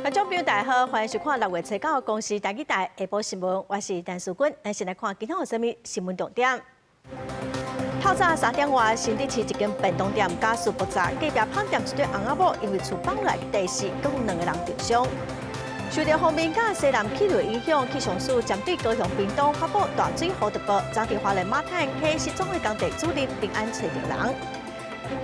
觀眾朋友大家好，歡迎收看6月初九公視台語台下晡新聞，我是陳淑君。咱先來看今天有啥物新聞重點。透早3點外，新竹市一間便當店瓦斯爆炸，隔壁芳店一對翁仔某因為厝放落來地死，閣有兩個人著傷。受著鋒面佮西南氣流影響，氣象署針對高雄屏東發布大水雨特報，昨佇花蓮馬坦溪失蹤的工地主任平安揣著人。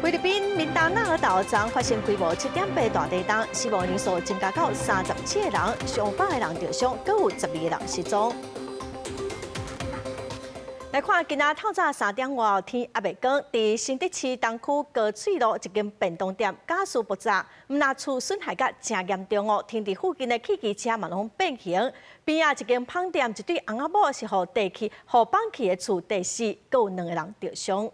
菲律賓民答那俄島昨發生規模7.8大地震，死亡人數增加到37個人，上百個人著傷，閣有12個人失蹤。來看今仔透早3點外，天猶未光，佇新竹市東區高翠路一間便當店瓦斯爆炸，毋但厝損害甲誠嚴重哦，停佇附近的汽機車嘛攏變形。邊仔一間芳店一對翁仔某是予地氣，予放去的厝地死，閣有兩個人著傷。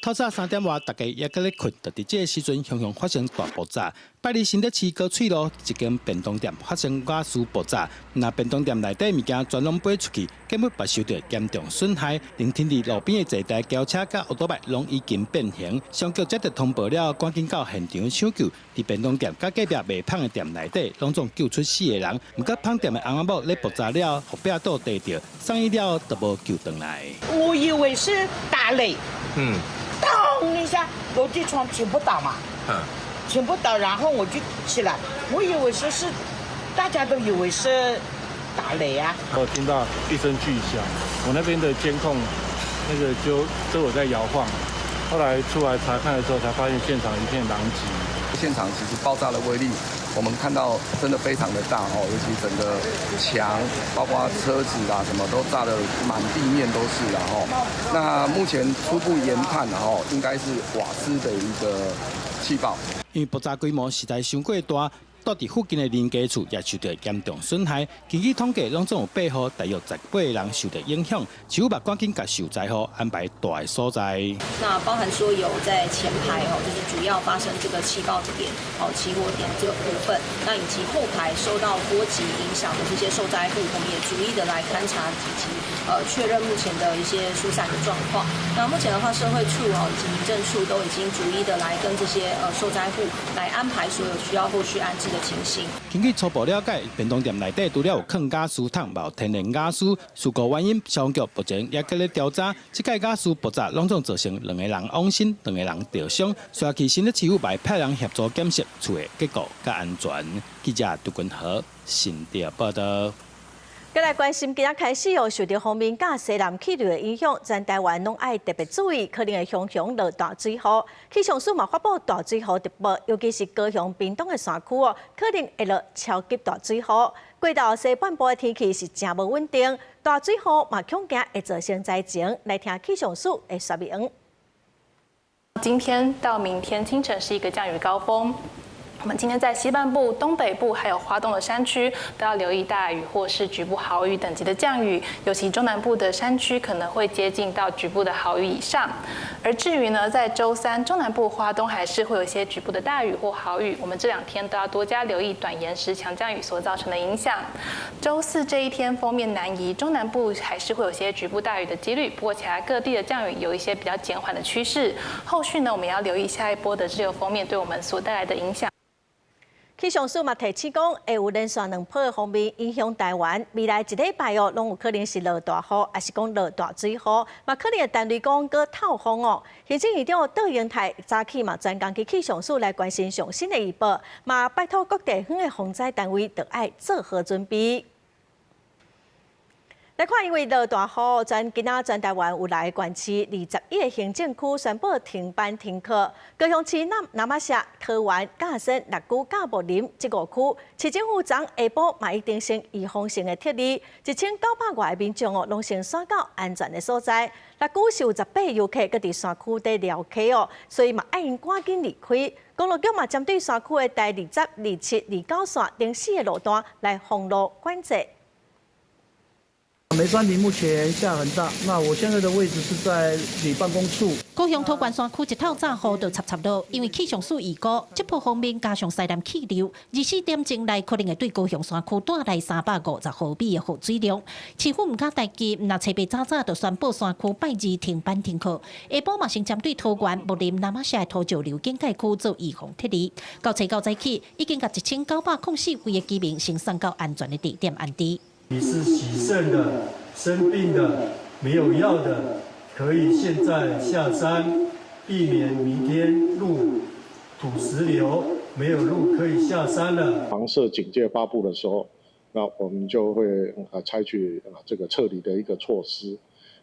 透早3點外，大家猶閣咧睏，就佇這个時陣，雄雄發生大爆炸。拜二新竹市高翠路一間便當店發生瓦斯爆炸，若便當店內底物件全攏飛出去，建物嘛受著嚴重損害，連停佇路邊的坐台轎車佮歐多擺攏已經變形。消防局接到通報了，趕緊到現場搶救。佇便當店佮隔壁賣芳的店內底，攏總救出四個人。毋過芳店的翁仔某咧爆炸了，予壁倒地著，送醫了都無救轉來。我以為是打雷，咚一下，落地窗全部倒嘛，全部倒，然後我就起來，我以為說是，大家都以為是打雷啊。我聽到一聲巨響，我那邊的監控那個就都有在搖晃，後來出來查看的時候，才發現現場一片狼藉。現場其實爆炸的威力，我們看到真的非常的大哦，尤其整個牆，包括車子啊，什麼都炸得滿地面都是啦吼。那目前初步研判吼，應該是瓦斯的一個氣爆。因為爆炸規模實在傷過大，蹛佇附近的人家厝也受著嚴重損害。根據統計，攏總有八戶，大約18個人受著影響。市府嘛趕緊共受災戶安排蹛的所在。那包含說有在前排哦，就是主要發生這個氣爆點、哦起火點這個部分。那以及後排受到波及影響的這些受災戶，我們也逐一的來勘察以及確認目前的一些疏散的狀況。那目前的話，社會處哦以及民政處都已經逐一的來跟這些受災戶來安排所有需要後續安置的情形。根據初步了解，便當店內底除了有囥瓦斯桶，嘛有天然瓦斯。事故原因，消防局目前也閣咧調查。這擺瓦斯爆炸，攏總造成兩個人往生，兩個人著傷。隨後，新竹市府嘛派人協助檢視厝的結構佮安全。記者杜君豪新竹報道。閣來關心，今仔開始哦，受著鋒面佮西南氣流的影響，全台灣攏愛特別注意，可能會雄雄落大水雨。氣象署嘛發布大水雨特報，尤其是高雄、屏東的山區哦，可能會落超級大水雨。過晝西半部的天氣是誠無穩定，大水雨嘛恐驚會造成災情。來聽氣象署的說明。今天到明天清晨是一個降雨高峰。我們今天在西半部、東北部還有花東的山區都要留意大雨或是局部豪雨等級的降雨，尤其中南部的山區可能會接近到局部的豪雨以上。而至於呢，在週三中南部、花東還是會有一些局部的大雨或豪雨，我們這兩天都要多加留意短延時強降雨所造成的影響。週四這一天鋒面南移，中南部還是會有些局部大雨的幾率，不過其他各地的降雨有一些比較減緩的趨勢。後續呢，我們也要留意下一波的滯留鋒面對我們所帶來的影響。氣象署嘛提醒講，會有連續兩波的鋒面影響台灣，未來一禮拜哦，攏有可能是落大雨，抑是講落大水雨，嘛可能會陳雷公閣透風哦。行政院長卓榮泰早起嘛專工去氣象署來關心上新的預報，嘛拜託各地方的防災單位著愛做好準備。來看，因為落大雨，全今仔全台灣有六个縣市21個行政區宣布停班停課。高雄市那那瑪夏、桃園、嘉義、六龜、佮木林這五區，市政府昨下晡嘛已經先預防性的撤離1900外个民眾哦，攏先徙到安全的所在。六龜是有18個遊客閣佇山區底寮溪哦，所以嘛愛𪜶趕緊離開。公路局嘛針對山區的台20、27、29線等四个路段來封路管制。梅山林目前下很大，那我現在的位置是在里辦公處。高高雄桃園山區一透早雨就插插落，因為氣象署預估，這波鋒面加上西南氣流，24點鐘內可能會對高雄山區帶來350毫米的雨水量。市府毋敢代誌，毋若初八早早就宣布山區拜二停班停課。下晡嘛先針對桃園、木林、那瑪夏的土石流警戒區做預防撤離。到初九早起，已經共1904位的居民先送到安全的地點安置。你是洗腎的、生病的、沒有藥的，可以現在下山，避免明天路土石流，沒有路可以下山了。黃色警戒發布的時候，那我們就會啊採取啊這個撤離的一個措施。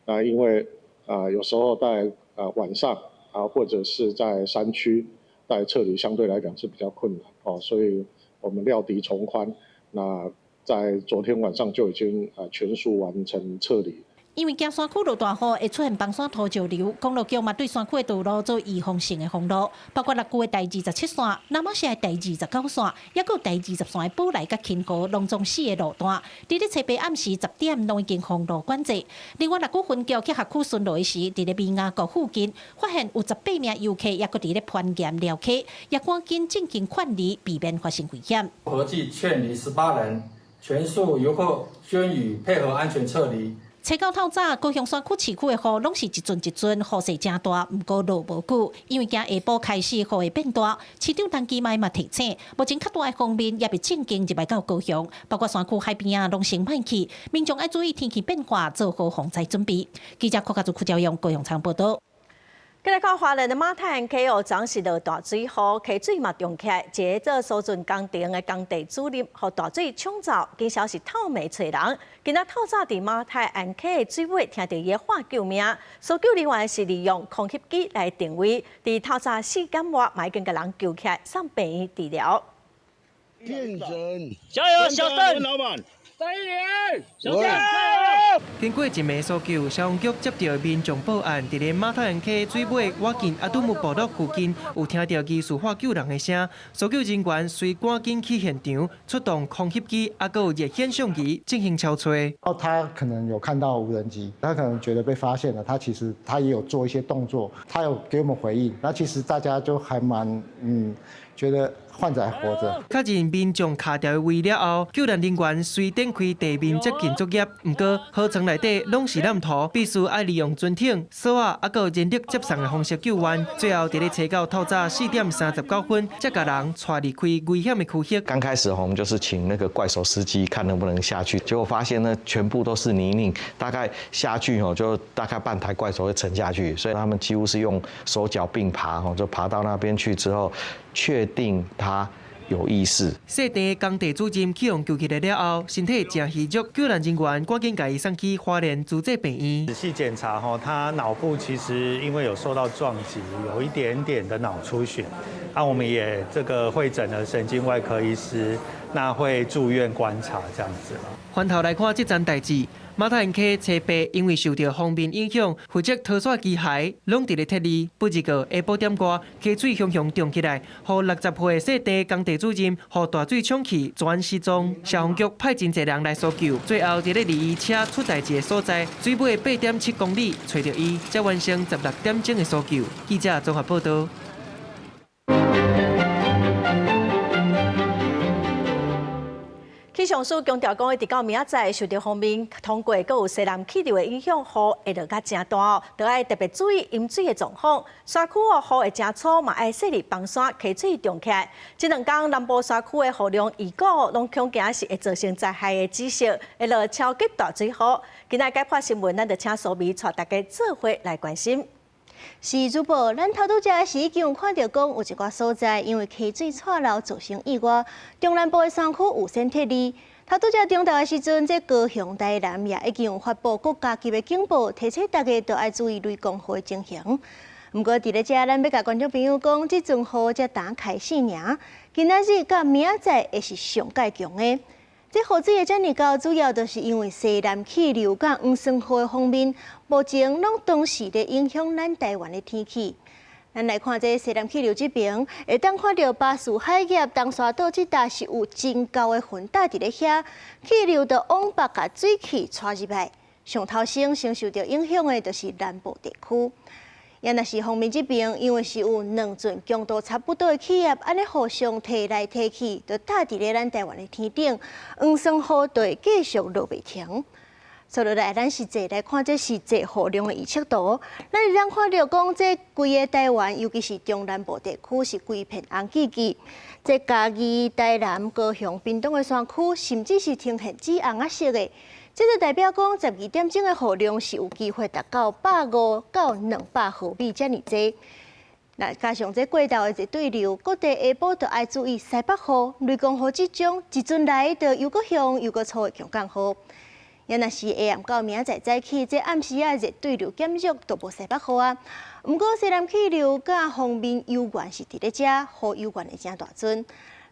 啊，因為啊有時候在啊晚上啊或者是在山區，在撤離相對來講是比較困難哦，所以我們料敵從寬。那在昨天晚上就已經啊全數完成撤離。因為驚山區落大雨會出現崩山土石流，公路局嘛對山區的道路做預防性的封路，包括六龜的第27線、那瑪夏的第29線，抑閣有第20線的寶來佮芹湖攏總四个路段，佇咧初八暗時10點攏已經封路管制。另外，六龜分局去轄區巡邏的時，佇咧美亞谷附近發現有18名遊客抑閣佇咧攀岩寮溪，也趕緊進行勸離，避免發生危險。合計勸離18人，全數遊客均已配合安全撤離。初九透早，高雄山區市區的雨攏是一陣一陣，雨勢誠大，毋過落無久，因為驚下晡開始雨會變大。市長陳其邁嘛提醒，目前較大的鋒面猶未正經入來到高雄，包括山區海邊仔攏先莫去，民眾愛注意天氣變化，做好防災準備。記者郭家祖、柯昭勇高雄採報導。過來看花蓮的馬太鞍溪哦，昨時落大水雨，溪水嘛漲起來，一个做疏浚工程的工地主任，予大水沖走，經消息透暝揣人。今仔透早佇馬太鞍溪的水尾聽著伊喊救命，搜救人員是利用空翕機來定位，佇透早4點外嘛已經共人救起來，送病院治療。騙人！加油，小鄧！老闆！再一點，小鄧加油！經過一暝搜救，消防局接到民眾報案，佇咧馬太鞍溪水尾倚近阿杜姆部落附近，有聽著疑似喊救人的聲。搜救人員隨趕緊去現場，出動空翕機，抑閣有熱顯相機進行搜揣。哦，他可能有看到無人機，他可能覺得被發現了，他其實他也有做一些動作，他有給我們回應。那其實大家就還蠻覺得患者還活著。確認民眾卡著的位了後，救援人員隨展開地面接近作業。毋過河床內底攏是爛土，必須愛利用船艇、索仔，抑閣有人力接送的方式救援。最後，佇咧初九透早4點39分，才共人帶離開危險的區域。剛開始我們就是請那個怪手司機看能不能下去，結果發現呢，全部都是泥濘，大概下去吼就大概半台怪手會沉下去，所以他們幾乎是用手腳並爬吼，就爬到那邊去之後，確定他有意識。細鄭工地主任去予救起來了後，身體誠虛弱，救援人員趕緊共伊送去花蓮慈濟病院。仔細檢查吼，他腦部其實因為有受到撞擊，有一點點的腦出血。啊，我們也這個會診了神經外科醫師，那會住院觀察這樣子。翻頭來看這樁代誌，馬太鞍溪初八因為受著鋒面影響，負責拖沙機械攏佇咧撤離。不一個下晡點外，溪水洶洶漲起來，予60歲的細鄭工地主任予大水沖去，全失蹤。消防局派真濟人來搜救，最後佇咧離伊車出代誌的所在，水尾8.7公里，揣著伊，才完成16點鐘的搜救。記者綜合報導。氣象署強調講，一直到明仔載受著鋒面通過，閣有西南氣流的影響，雨會落較誠大哦，著愛特別注意淹水的狀況。山區哦，雨會誠粗，嘛愛細膩崩山，溪水漲起來。這兩工南部山區的雨量預估攏恐驚是會造成災害的紫色，會落超級大水雨。今仔解破新聞，咱就請蘇美帶大家做伙來關心。是主播，咱頭拄才是已經有看著講，有一寡所在因為溪水掣流造成意外，中南部的山區有先撤離。頭拄才中晝的時陣，這高雄、台南也已經有發布國家級的警報，提醒大家都愛注意雷公雨的情形。毋過佇咧遮，咱欲共觀眾朋友講，這陣雨才剛開始爾，今仔日佮明仔載會是上蓋強的。這雨水會遮爾高，主要就是因為西南氣流佮黃酸雨的鋒面，目前攏同時咧影響咱台灣的天氣。咱來看這西南氣流這爿，會當看著巴士海峽、東沙島這搭是有真高的雲帶佇咧遐，氣流就往北共水汽帶入來。上頭先先受著影響的，就是南部地區。也若是鋒面這邊，因為是有兩陣強度差不多的氣壓，按呢互相提來提去，就搭佇咧咱台灣的天頂，黃霜雨就會繼續落袂停。接落來，咱實際來看，這實際雨量的預測圖。咱會當看著講，這規个台灣，尤其是中南部地區，是規片紅記記。這嘉義、台南、高雄、屏東的山區，甚至是呈現紫紅仔色的。這就代表講，12點鐘的雨量是有機會達到150到200毫米遮爾濟。那加上這過晝的熱對流，各地下晡就愛注意西北雨、雷公雨這種，一陣來就又閣凶又閣粗的強降雨。也若是下暗到明仔載早起，這暗時仔熱對流減弱，就無西北雨啊。毋過西南氣流佮鋒面幽源是佇咧遮，雨幽源會誠大陣。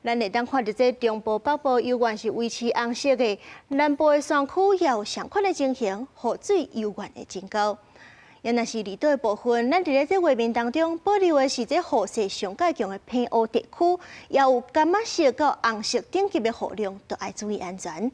咱會當看著這中部、北部猶原是維持紅色的，南部的山區也有相款的情形，雨水猶原會真高。也若是離島的部分，咱佇咧這畫面當中保留的是這雨勢上蓋強的平湖地區，也有柑仔色到紅色等級的雨量，都愛注意安全。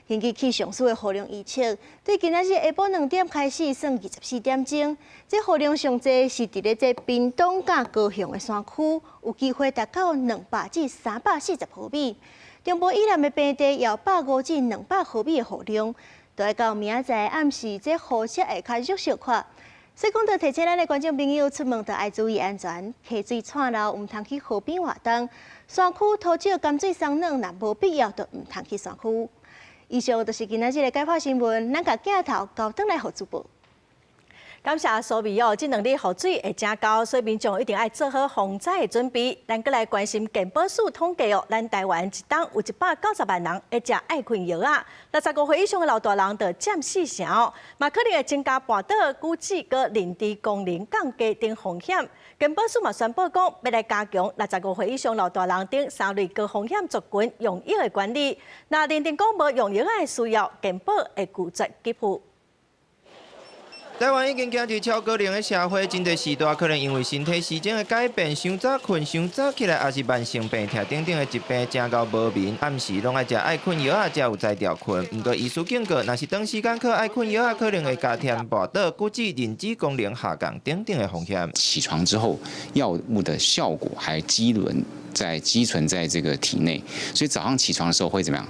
根據氣象署的雨量預測，對今仔日下晡2點開始算24點鐘，這雨量上濟是佇咧這屏東佮高雄的山區，有機會達到200至340毫米。中部以南的平地也有150至200毫米的雨量，都愛到明仔載暗時，這雨勢會較弱小可。所以講，著提醒咱的觀眾朋友，出門著愛注意安全，溪水掣流，毋通去河邊活動。山區土石鹹水鬆軟，若無必要，就毋通去山區。以上就是今仔日的解剖新聞，咱共鏡頭交轉來予主播。感謝蘇美哦，這兩日雨水會誠高，所以民眾一定愛做好防災的準備。咱閣來關心健保署統計哦，咱台灣一冬有190萬人會食愛睏藥仔，65歲以上的老大人就佔四成哦，嘛可能會增加跋倒、骨折、閣認知功能降低等風險。健保署嘛宣布講，欲來加強65歲以上老大人等三類高風險族群用藥的管理。若認定講無用藥仔的需要，健保會拒絕給付。台灣已經走入超高齡的社會，真濟序大可能因為身體時鐘的改變，傷早睏、傷早起來，抑是慢性病痛等等的疾病，誠𠢕無眠，暗時攏愛食愛睏藥仔，才有才調睏。毋過醫師警告，若是長時間靠愛睏藥仔，可能會加添跋倒、骨折、認知功能下降等等的風險。起床之後，藥物的效果還積存在這個體內，所以早上起床的時候會怎麼樣？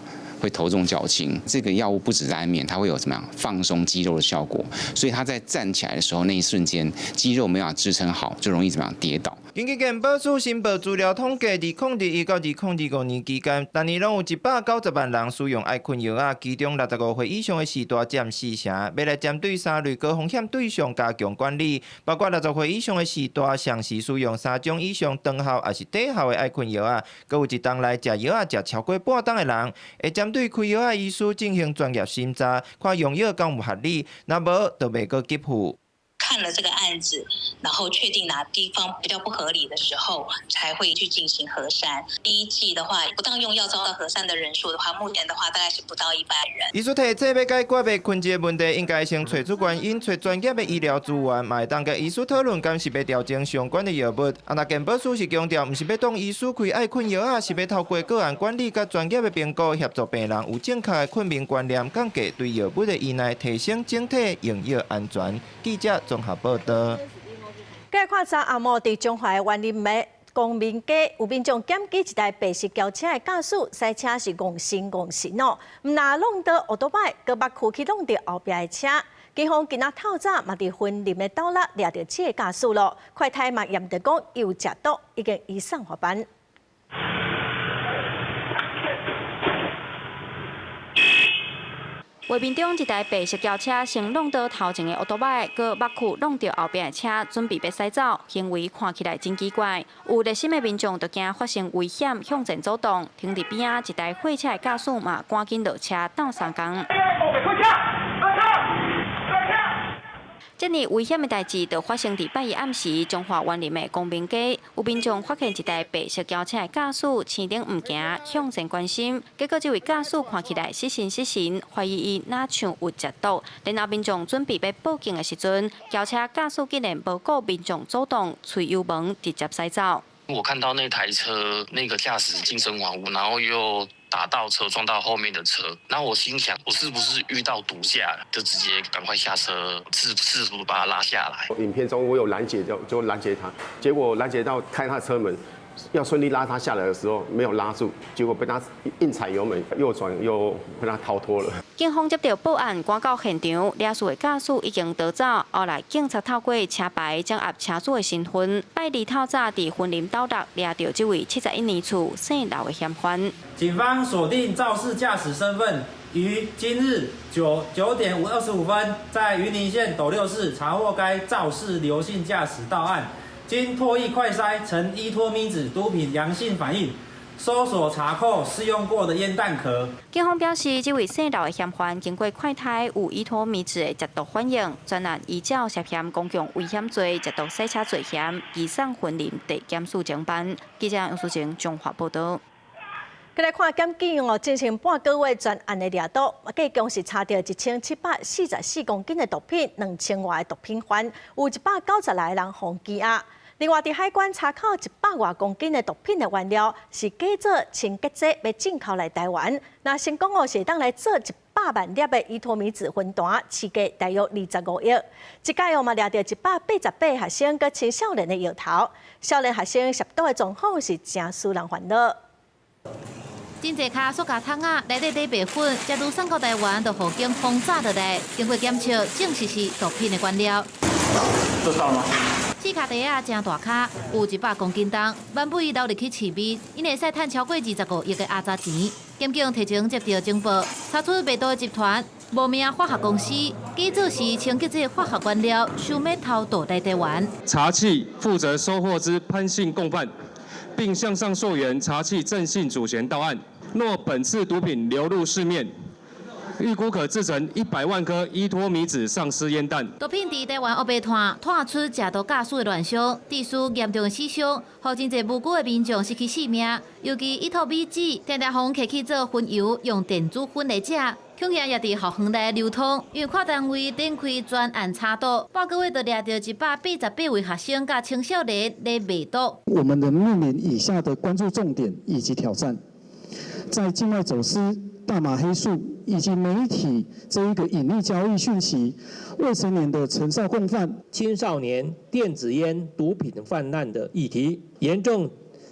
會頭重腳輕，這個藥物不止在安眠，它會有怎麼樣放鬆肌肉的效果，所以他在站起來的時候那一瞬間，肌肉沒辦法支撐好，就容易怎麼樣跌倒。根據健保署申報資料統計，2021到2025年期間，逐年攏有190萬人使用愛睏藥仔，其中65歲以上的序大佔四成。欲來針對三類高風險對象加強管理，包括60歲以上的序大，同時使用三種以上長效抑是短效的愛睏藥仔，閣有一冬內食藥仔食超過半冬的人，會針對開藥仔醫師進行專業審查，看用藥敢有合理，若無就袂閣給付。看了這個案子，然後確定哪地方比較不合理的時候，才會去進行核刪。第一季的話，不當用藥遭到核刪的人數的話，目前的話大概是不到100人。醫師提醒，欲解決袂睏這個問題，應該先揣出原因，揣專業的醫療資源，嘛會當佮醫師討論，敢是欲調整相關的藥物。啊，若健保署是強調，毋是欲擋醫師開愛睏藥仔，是欲透過個案管理佮專業的評估，協助病人有正確的睏眠觀念，降低對藥物的依賴，提升整體用藥安全。記者綜合報道。來看昨暗暝佇彰化員林的公民街，有民眾檢舉一台白色轎車的駕駛駛車是戇神戇神哦，毋但挵著歐多擺，閣目趺去挵著後壁的車。警方今仔透早嘛佇雲林的斗六掠著這个駕駛咯，快篩嘛驗著講有食毒，已經移送法辦。畫面中一台白色轎車先挵著頭前的歐多擺，閣目趺挵著後壁的車，準備欲駛走，行為看起來真奇怪。有熱心的民眾就驚發生危險，向前阻擋。停佇邊仔一台貨車的駕駛嘛，趕緊落車鬥相共。這爾危險的代誌就發生佇拜一暗時，彰化員林的公民街，有民眾發現一台白色轎車的駕駛青燈毋行，向前關心，結果這位駕駛看起來失神失神，懷疑伊若像有食毒。然後民眾準備欲報警的時陣，轎車駕駛竟然無顧民眾阻擋，催油門直接駛走。我看到那台車，那個駕駛精神恍惚，然後又打到車撞到後面的車。然後我心想，我是不是遇到毒駕了？就直接趕快下車，試圖把他拉下來。影片中我有攔截，就攔截他，結果攔截到開他車門，要順利拉他下來的時候，沒有拉住，結果被他硬踩油門，右轉又被他逃脫了。警方接到報案，趕到現場，肇事的駕駛已經逃走。後來警察透過車牌掌握車主的身份，拜二透早佇雲林斗六掠著這位71年次姓劉的嫌犯。警方鎖定肇事駕駛身份，於今日9點25分，在雲林縣斗六市查獲該肇事劉姓駕駛到案。經唾液快篩呈依托咪酯毒品陽性反應，搜索查扣試用過的煙彈殼。警方表示，這位姓劉的嫌犯經過快篩有依托咪酯的食毒反應，專案依照涉嫌公共危險罪、食毒洗車罪嫌，移送雲林地檢署偵辦。記者楊淑晴綜合報道。過來看檢警哦，進行半個月專案的掠毒，計共是查著1744公斤的毒品，2000外的毒品犯，有196個人予羈押。另外，佇海關查扣100外公斤的毒品的原料，是假做清潔劑，欲進口來台灣。若成功哦，是會當來做100萬粒的依托咪酯粉彈，市價大約25億。這擺哦嘛掠著188學生佮青少年的藥頭，少年學生涉毒的狀況是誠使人煩惱。真濟跤塑膠桶仔內底佇白粉，才拄送到台灣，就予警方炸落來。經過檢測，證實是毒品的原料。這到嗎？四跤袋仔誠大跤，有100公斤重，原本流入去市面，𪜶會使趁超過25億的阿雜錢。檢警提前接著情報，查出賣毒的集團無名化學公司，假做是清潔劑化學原料，想欲偷渡來台灣。查緝負責收貨之潘姓共犯，並向上溯源查緝鄭姓主嫌到案。若本次毒品流入市面，預估可製成100萬顆依托咪酯喪屍煙彈。毒品佇台灣烏白拖，拖出食毒駕駛的亂象，致使嚴重的死傷，予真濟無辜的民眾失去性命。尤其依托咪酯，定定予人摕去做薰油，用電子薰來食，恐驚也佇校園內流通。因為跨單位展開專案查毒，半個月就掠著188位學生佮青少年咧賣毒。我們仍面臨以下的關注重點以及挑戰。在境外走私、大麻黑數以及媒體這一個隱匿交易訊息、未成年的成少共犯、青少年電子菸毒品泛濫的議題，嚴重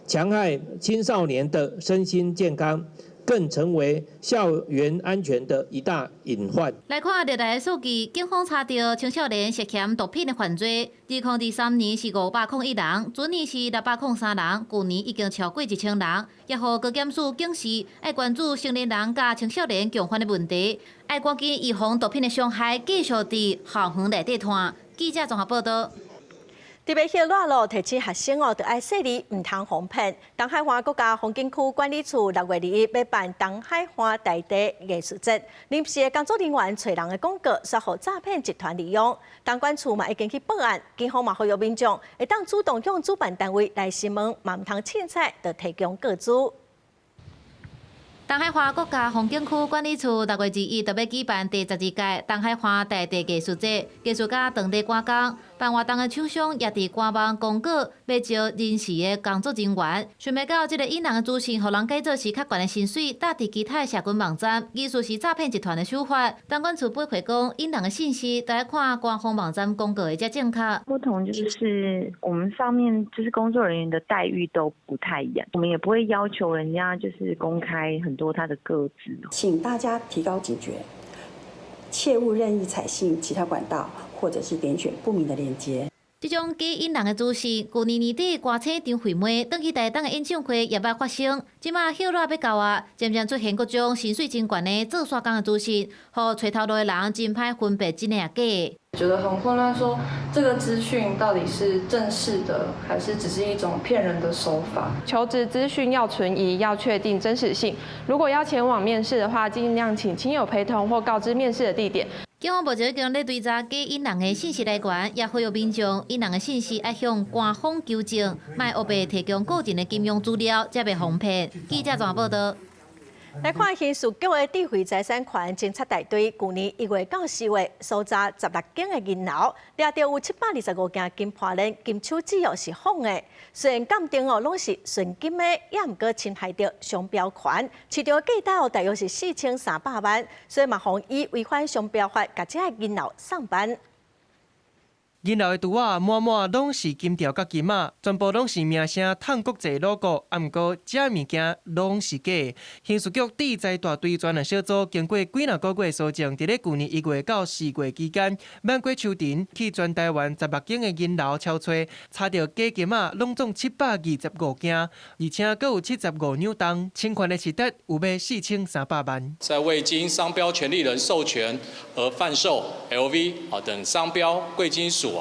戕害青少年的身心健康，更成為校園安全的一大隱患。來看歷來的數據，警方查著青少年涉嫌毒品的犯罪，2023年是501人，去年是603人，舊年已經超過1000人，也予高檢署警示，愛關注成年人佮青少年共犯的問題，愛趕緊預防毒品的傷害，繼續佇校園內底拖。記者綜合報道。特別熱熱咯，提醒學生哦，著愛細膩，毋通予騙。東海岸國家風景區管理處6月21欲辦東海岸大地藝術節，臨時的工作人員揣人的廣告，煞予詐騙集團利用。東管處嘛已經去報案，警方嘛呼籲民眾會當主動向主辦單位來詢問，嘛毋通凊彩就提供個資。東海岸國家風景區管理處6月21特別舉辦第12屆東海岸大地藝術節，藝術家當地趕工，辦活動的廠商也佇官網公告，欲招臨時的工作人員。想袂到這个引人的資訊，予人假做是較懸的薪水，搭佇其他的社群網站，疑似是詐騙集團的手法。東管處回覆講，引人的信息都愛看官方網站公告的才正確。不同就是我們上面就是工作人員的待遇都不太一樣，我們也不會要求人家就是公開很多他的個資。請大家提高警覺，切勿任意採信其他管道，或者是點選不明的鏈接。這種假引人的資訊，舊年年底歌星張惠妹轉去台東的演唱會也捌發生。這馬熱熱欲到啊，漸漸出現各種薪水真懸的做煞工的資訊，予揣頭路的人真歹分辨真的抑假的。覺得很混亂，說這個資訊到底是正式的，還是只是一種騙人的手法？求職資訊要存疑，要確定真實性。如果要前往面試的話，盡量請親友陪同或告知面試的地點。警方目前已經咧追查假引人的信息來源，也呼籲民眾引人的信息愛向官方求證，莫烏白提供個人的金融資料，才袂予騙。記者綜合報道。來看刑事局的智慧財產權偵查大隊，舊年1月到4月，搜查16間的銀樓，掠著有725件金盤鏈、金手指哦是仿的。雖然鑑定哦攏是純金的，也毋過侵害著商標權，市場價值哦大約是4300萬，所以嘛，予以違反商標法，共這个銀樓送辦。銀樓的櫥仔滿滿攏是金條佮金仔，全部攏是名聲趁國際 logo，啊，毋過這物件攏是假。刑事局智財大隊專案小組經過幾若個月搜證，佇咧舊年1月到4月期間，猛過秋田去全台灣16間的銀樓搜查，查著假金仔攏總725件，而且閣有75兩重，侵權的市值有欲4300萬。在未經商標權利人授權而販售 LV 啊等商標貴金屬。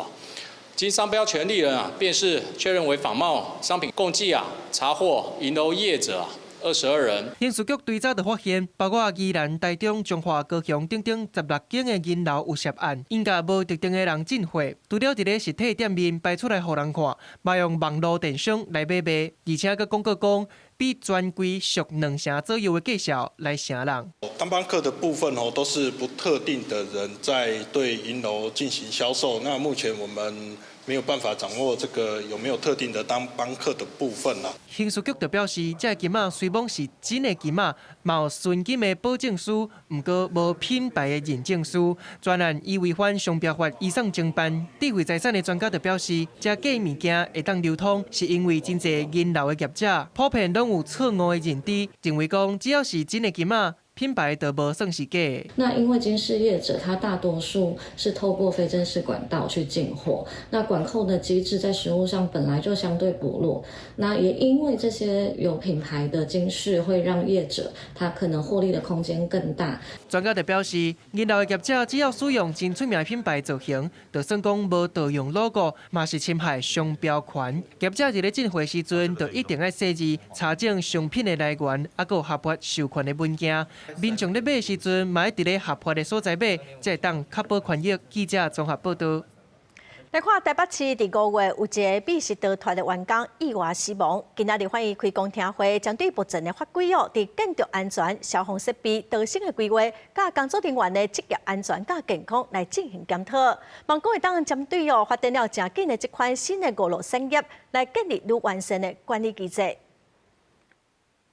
經商標權利人啊，辨識確認為仿冒商品，共計啊查獲銀樓業者22人。刑事局追查就發現，包括宜蘭、台中、彰化、高雄等等16間的銀樓有涉案，𪜶共無特定的人進貨，除了佇咧實體店面擺出來予人看，嘛用網路電商來買賣，而且閣廣告講比專櫃俗兩成左右的價數來騙人。當幫客的部分哦，都是不特定的人在對銀樓進行銷售。那目前我們沒有辦法掌握這個有沒有特定的當幫客的部分啦。刑事局就表示，這金仔雖罔是真的金仔，嘛有純金的保證書，毋過無品牌的認證書，專案以違反商標法移送偵辦。智慧財產的專家就表示，這假物件會當流通，是因為真濟銀樓的業者普遍攏有錯誤的認知，認為講只要是真的金仔，品牌就無算是假。那因為金飾業者，他大多數是透過非正式管道去進貨，那管控的機制在實務上本來就相對薄弱。那也因為這些有品牌的金飾，會讓業者他可能獲利的空間更大。專家就表示，銀樓的業者只要使用真出名的品牌造型，就算講無盜用 logo，嘛是侵害商標權。業者佇咧進貨時陣，就一定愛細緻查證商品的來源，抑閣有合法授權的文件。民眾咧買的時陣，嘛愛佇咧合法的所在買，才會當確保權益。記者綜合報導。來看台北市佇5月有一個密室逃脫的員工意外死亡。今仔日法院開公聽會，針對目前的法規哦，佇建築安全、消防設備、逃生的規劃，佮工作人員的職業安全佮健康來進行檢討。望講會當針對哦發展了誠緊的這款新的娛樂產業，來建立愈完善的管理機制。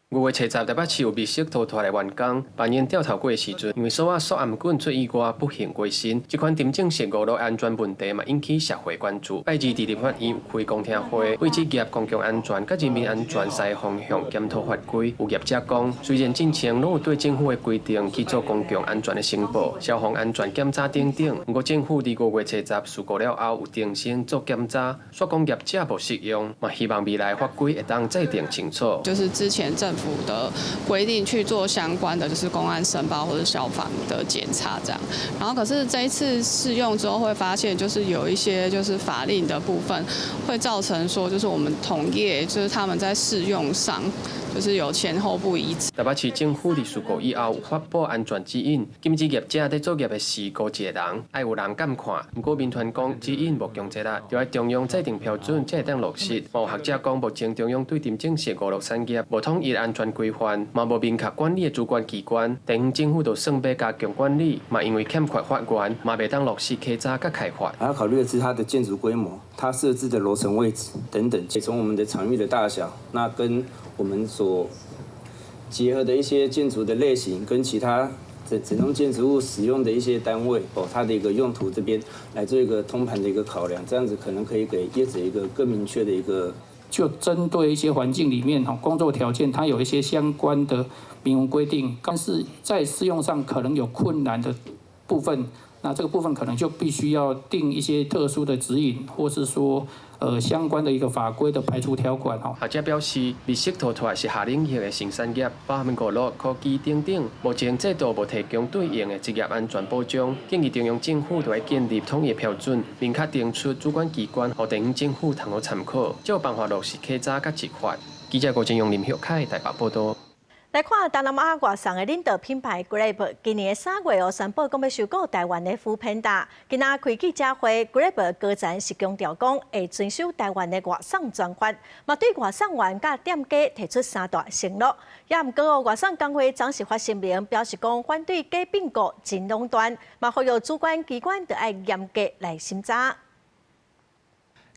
5月70，台北市有密室逃脫的員工，扮演吊頭鬼的時陣，因為鎖仔鎖頷緊出意外，不幸過身。這款沉浸式娛樂安全問題嘛，引起社會關注。拜二佇立法院開公聽會，為職業公共安全佮人民安全三个方向檢討法規。有業者講，雖然進前攏有對政府的規定去做公共安全的申報、消防安全檢查等等，毋過政府佇5月70事故了後有重新做檢查，煞講業者無適用，嘛希望未來法規會當制定清楚。就是之前政府的規定去做相關的，就是工安申報或者消防的檢查這樣。然後可是這一次試用之後，會發現就是有一些就是法令的部分會造成說，就是我們同業就是他們在試用上就是有前後不一致。台北市政府佇事故以後有發布安全指引，禁止業者佇作業的時雇一个人，愛有人監看。毋過民團講指引無強制力，著愛中央制定標準才會當落實。有學者講，目前中央對沉浸式娛樂產業無統一安全規範，嘛無明確管理的主管機關，地方政府就算欲加強管理，嘛因為欠缺法源，嘛袂當落實稽查佮開罰。還要考慮的是它的建築規模、它設置的樓層位置等等，從我們的場域的大小，那跟我們所結合的一些建築的類型，跟其他整整棟建築物使用的一些單位哦，它的一個用途這邊來做一個通盤的一個考量，這樣子可能可以給業者一個更明確的一個。就針對一些環境裡面工作條件，它有一些相關的明文規定，但是在適用上可能有困難的部分，那這個部分可能就必須要定一些特殊的指引，或是說相關的一個法規的排除條款哦。學者表示，密室逃脫是下領域的新產業，包含娛樂、科技等等，目前制度無提供對應的職業安全保障，建議中央政府著愛建立統一標準，明確定出主管機關，予地方政府通好參考，才有辦法落實稽查佮執法。記者郭正勇、林旭凱台北報導。來來看東南亞外送的領導品牌 Grab，今年3月哦宣布講欲收購台灣的 foodpanda。今仔開記者會，Grab 高層是強調講會遵守台灣的外送專法，嘛對外送員佮店家提出三大承諾。也毋過哦，外送工會昨是發聲明表示講反對假併購真壟斷，嘛呼籲主管機關著愛嚴格來審查。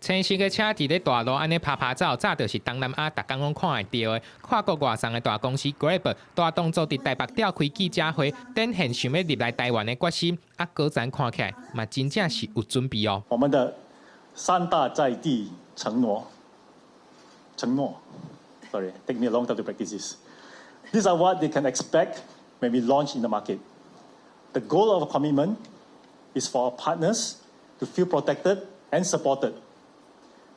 青色的車佇咧大路按呢趴趴走，早就是東南亞逐工攏看會著的。跨國外送的大公司 Grab 大動作佇台北召開記者會，展現想欲入來台灣的決心。啊，高層看起來嘛真正是有準備哦。我們的三大在地承諾，承諾，sorry, take me a long time to practice this. These are what they can expect when we launch in the market. The goal of our commitment is for our partners to feel protected and supported,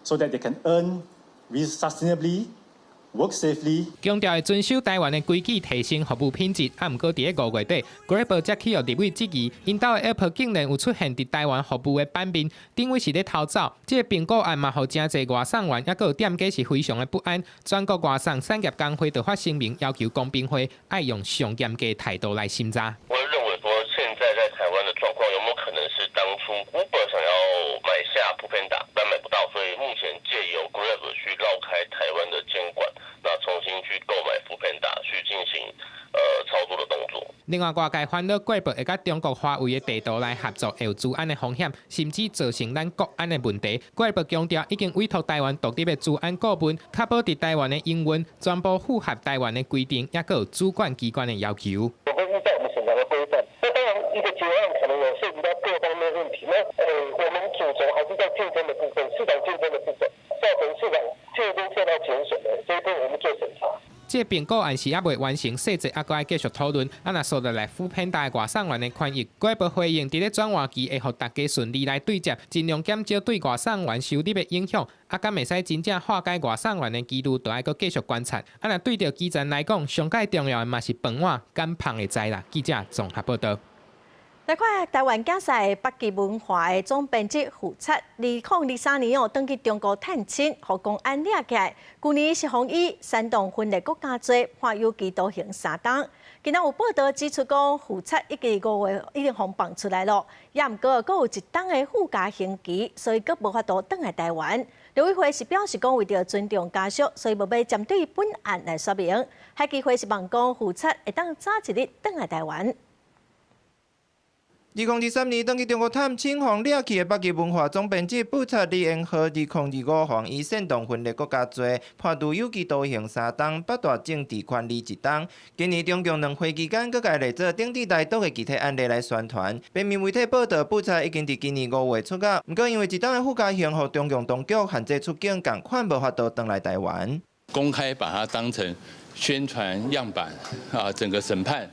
so that they can earn sustainably, work safely. 強調會遵守台灣的規矩，提升服務品質。啊，毋過佇咧5月底，Grab 才去予立委質疑，𪜶兜的 App 竟然有出現佇台灣服務的版面，等於是咧偷走。這個併購案嘛，予誠濟外送員抑閣有店家是非常的不安。全國外送產業工會就發聲明，要求公平會愛用上嚴格態度來審查。我認為說，現在在台灣的狀況，有沒有可能是當初 Uber 想要買下 foodpanda，但買不到，所以目前借由 Grab 去繞開台灣的監管，那重新去購買 foodpanda 去進行操作的動作。另外，外界煩惱 Grab 會佮中國華為的地圖來合作，會有資安的風險，甚至造成咱國安的問題。Grab 強調已經委託台灣獨立的資安顧問，確保佇台灣的營運全部符合台灣的規定，抑閣有主管機關的要求。我會依照我們審查的規範。那當然，一個結案可能有涉及到各方面問題。那我們主軸還是在競爭的部分，市場競爭的部分，造成市場競爭受到減損的這一部分，我們做審查。這併購案是猶未完成，細節猶閣愛繼續討論。啊，若說落來，foodpanda 外送員的權益，Grab 回應佇咧轉換期會予大家順利來對接，盡量減少對外送員收入的影響。啊，敢會使真正化解外送員的疑慮，就愛閣繼續觀察。啊，若對著基層來講，上蓋重要的嘛是飯碗敢芳會知啦。記者綜合報導。來看台灣競賽北極文化的總編輯傅察，2023年哦，轉去中國探親，予公安掠起來。舊年是予以煽動分裂國家罪，判有期徒刑3冬。今仔有報道指出講，傅察已經5月已經予放出來囉，也毋過閣有一冬的附加刑期，所以閣無法度轉來台灣。陸委會是表示講，為著尊重家屬，所以無欲針對本案來說明。海基會是望講，傅察會當早一日轉來台灣。 2023年轉去中國探親，予掠去的北極文化總編輯傅察李延賀，2025予以煽動分裂國家罪，判處有期徒刑3冬，剝奪政治權利一冬。今年中共兩會期間，閣共列做政治台獨的具體案例來宣傳。平面媒體報導，傅察已經佇今年5月出獄，毋過因為一冬的附加刑，予中共當局限制出境，仝款無法度轉來台灣。公開把它當成宣傳樣板啊，整個審判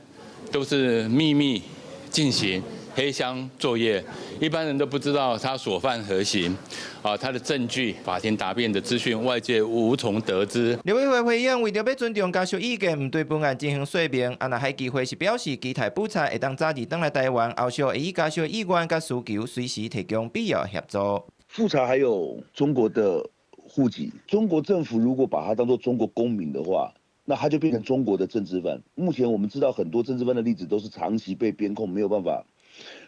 都是秘密進行。黑箱作業，一般人都不知道他所犯何刑，啊，他的證據、法庭答辯的資訊，外界無從得知。陸委會回應，為著欲尊重家屬意見，毋對本案進行說明。啊，若海基會是表示，期待傅察會當早日轉來台灣，後續會依家屬意願佮需求，隨時提供必要協助。富察還有中國的戶籍，中國政府如果把他當作中國公民的話，那他就變成中國的政治犯。目前我們知道很多政治犯的例子，都是長期被邊控，沒有辦法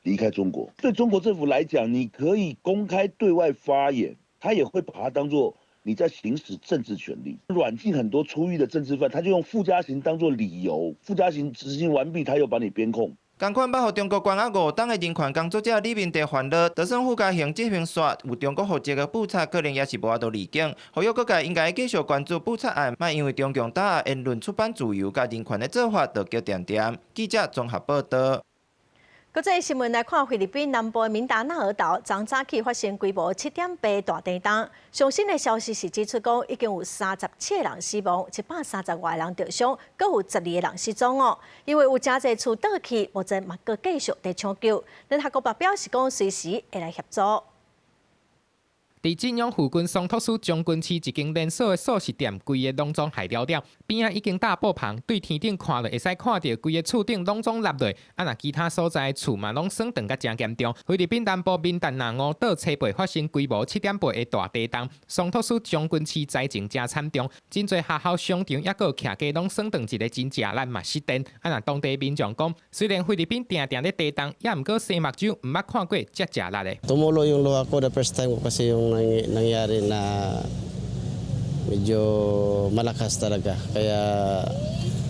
離開中國。對中國政府來講，你可以公開對外發言，他也會把它當作你在行使政治權利。軟禁很多出獄的政治犯，他就用附加刑當作理由，附加刑執行完畢，他又把你邊控。仝款捌予中國關押5冬的人權工作者李明哲煩惱，就算附加刑執行煞，有中國戶籍的傅察可能也是無法度離境。呼籲各界應該繼續關注傅察案，莫因為中共打壓言論出版自由佮人權的做法，就叫恬恬。記者綜合報導。國際新聞來看，菲律賓南部的民達納爾島，昨早起發生規模7.8大地動。上新的消息是指出講，已經有37個人死亡，130外人著傷，閣有12個人失蹤哦。因為有誠濟厝倒去，目前嘛閣繼續佇搶救。聯合國嘛表示講，隨時會來協助。佇晉陽附近桑托斯將軍市一間連鎖的速食店，規个攏總害了了，邊仔已經搭布棚，對天頂看落會使看著規个厝頂攏總落落。啊，若其他所在厝嘛攏損斷甲誠嚴重。菲律賓南部民達那奧島初八發生規模7.8的大地動，桑托斯將軍市災情誠慘重，真濟學校、商場抑閣徛家攏損斷一个真濟力嘛失電。啊，若當地民眾講，雖然菲律賓定定咧地動，也毋過生目睭毋捌看過遮濟力的。 Tumulo yung luha ko the first time ko kasi yung nangyari na medyo malakas talaga. Kaya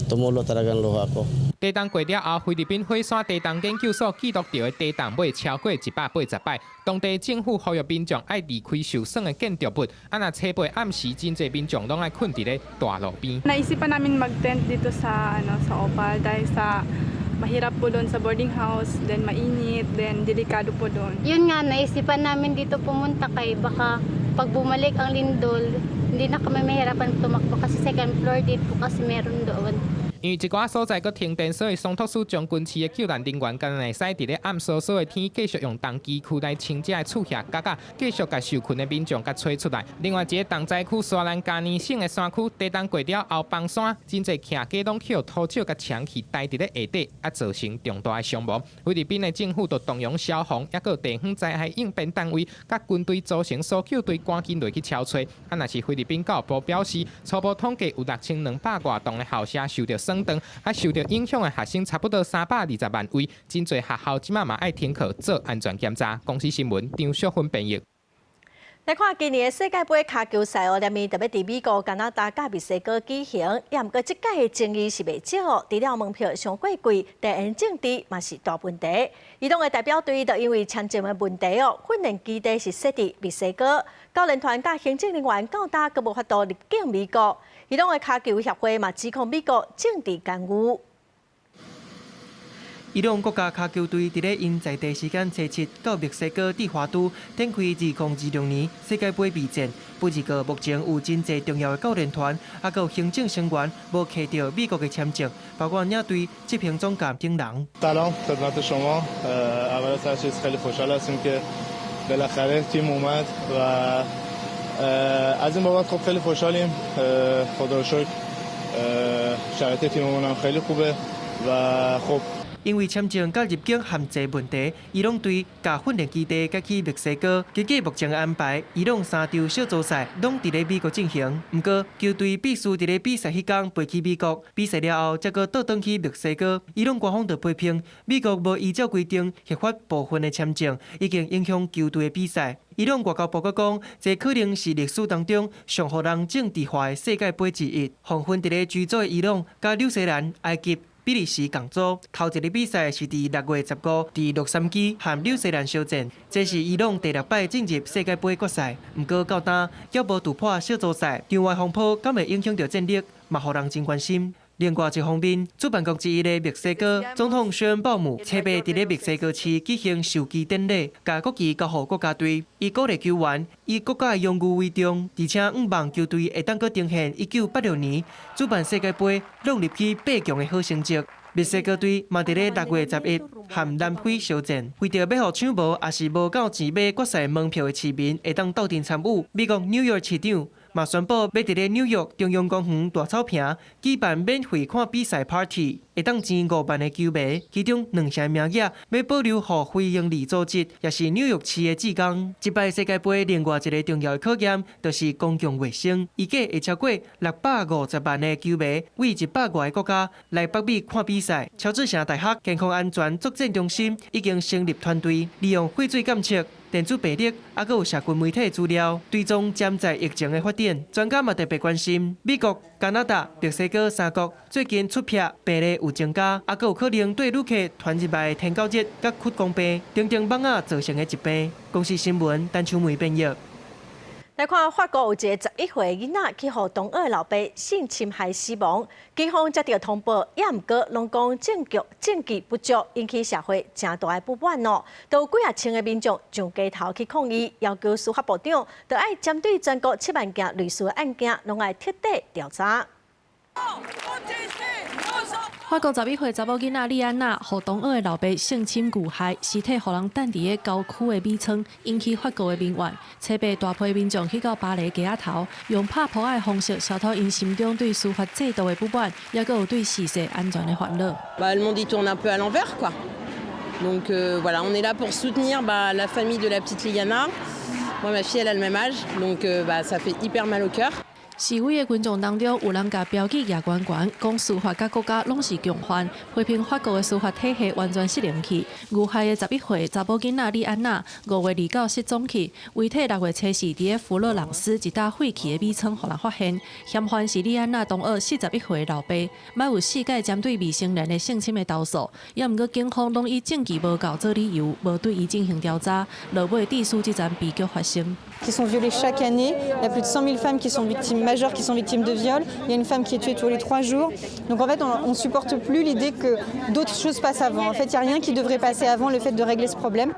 tumulo talaga ang luha ko. 地動過了後，菲律賓火山地動研究所記錄著的地動尾超過180擺。當地政府呼籲民眾愛離開受損的建築物。啊，若初八暗時，真濟民眾攏愛睏佇咧大路邊。 Naisipan namin mag-tent dito sa ano sa Opal dahil sa mahirap po doon sa boarding house, then mainit, then delikado po doon. Yun nga, naisipan namin dito pumunta kay baka pag bumalik ang lindol, hindi na kami mahirapan tumakbo kasi second floor din po kasi meron doon. 因為一寡所在閣停電，所以桑托斯將軍市的救援人員敢若會使佇咧暗嗖嗖的天，繼續用重機具來清這个厝遐角仔，繼續共受困的民眾共揣出來。另外一个重災區沙蘭加尼省的山區，地動過了後崩山，真濟徛家攏予土石共牆去待佇咧下底，啊造成重大的傷亡。菲律賓的政府就動用消防，抑閣地方災害應變單位，佮軍隊組成搜救隊，趕緊落去搜揣。啊，若是菲律賓教育部表示，初步統計有6200外棟的校舍受著損斷，啊，受著影響的學生差不多320萬位，真濟學校這馬嘛愛停課做安全檢查。公視新聞張淑芬編譯。來看今年的世界盃跤球賽哦，連面特別佇美國、加拿大、佮墨西哥舉行，也毋過這屆的爭議是袂少，除了門票傷過貴，地緣政治嘛是大問題。伊朗的代表隊就因為簽證的問題哦，訓練基地是設佇墨西哥，教練團佮行政人員到今閣無法度入境美國。伊朗的跤球協會嘛指控美國政治干預。伊朗國家跤球隊佇咧𪜶在地時間初七到墨西哥蒂華都展開2026年世界盃備戰。不過目前有真濟重要的教練團，抑閣有行政成員無摕著美國的簽證，包括領隊、執行總監等人。 سلام خدمت شما اول از هر چیز خیلی خوشحال هستیم که بالاخره تیم اومد و از این بابت خب خیلی خوشحالیم خدا رو شکر شرایط تیممون هم خیلی خوبه و خب 因為簽證佮入境限制問題，伊朗隊共訓練基地改去墨西哥。根據目前的安排，伊朗三場小組賽攏佇咧美國進行。毋過球隊必須佇咧比賽彼工飛去美國，比賽了後才閣倒轉去墨西哥。伊朗官方就批評美國無依照規定核發部分的簽證，已經影響球隊的比賽。伊朗外交部閣講，這可能是歷史當中上予人政治化的世界盃之一。黃昏佇咧 G 組的伊朗、佮紐西蘭、埃及、比利時共組，頭一个比賽是佇6月15，佇洛杉磯和紐西蘭相戰。這是伊朗第六擺進入世界盃決賽，毋過到今猶無突破小組賽，場外風波敢會影響著戰力，嘛予人真關心。另外一方面，主辦國之一的墨西哥總統薛恩鮑姆，初八佇咧墨西哥市舉行授旗典禮，共國旗交予國家隊，伊鼓勵球員以國家的榮譽為重，而且向望球隊會當閣呈現1986年主辦世界盃攏入去八強的好成績。墨西哥隊嘛佇咧6月11和南非相戰，為著欲予搶無抑是無夠錢買決賽門票的市民會當鬥陣參與，美國紐約市長嘛宣布欲佇咧紐約中央公園大草坪舉辦免費看比賽 party，會當捐5萬个球迷，其中兩成名額欲保留予非營利組織，抑是紐約市的志工。這擺世界盃另外一个重要的考驗，就是公共衛生。預計會超過650萬个球迷，對100外个國家來北美看比賽。喬治城大學健康安全作戰中心已經成立團隊，利用廢水檢測、電子病歷，抑閣有社群媒體資料，追蹤潛在疫情的發展。專家嘛特別關心，美國、加拿大、墨西哥三國最近出現病例有增加，抑閣有可能對旅客傳入來天狗熱佮屈光病等等蚊仔造成的疾病。公視新聞陳秋梅編譯。來看法國有一个11歲囡仔去予同學老爸性侵害死亡，警方接著通報，也毋過攏講證據不足，引起社會誠大的不滿哦。都有幾仔千个民眾上街頭去抗議，要求司法部長著愛針對全國7萬件類似的案件，攏愛徹底調查。法國11歲查某囡仔莉安娜，予同學的老爸性侵遇害，屍體予人擲佇个郊區的米倉，引起法國的民怨。初八大批民眾去到巴黎街仔頭，用拍噗仔的方式，消除𪜶心中對司法制度的不滿，抑閣有對事實安全的煩惱。 Bah, le monde il tourne un peu à l'envers, quoi. Donc voilà, on est là pour soutenir bah, la famille de la petite Liana. Moi, ma fille, elle a le même âge, donc bah, ça fait hyper mal au cœur. 示威的群眾當中，有人共標記舉懸懸，講司法佮國家攏是共犯，批評法國的司法體系完全失靈去。遇害的11歲查某囡仔莉安娜，5月29失蹤去，遺體6月初四佇个佛羅倫斯一搭廢棄的米倉予人發現，嫌犯是莉安娜同學41歲老爸，捌有四擺針對未成年的性侵的投訴，也毋過警方攏以證據無夠做理由，無對伊進行調查，落尾致使這樁悲劇發生。 Qui sont violées chaque année. Il y a plus de 100 000 femmes qui sont victimes majeures, qui sont victimes de viol. Il y a une femme qui est tuée tous les 3 jours. Donc en fait, on ne supporte plus l'idée que d'autres choses passent avant. En fait, il n'y a rien qui devrait passer avant le fait de régler ce problème.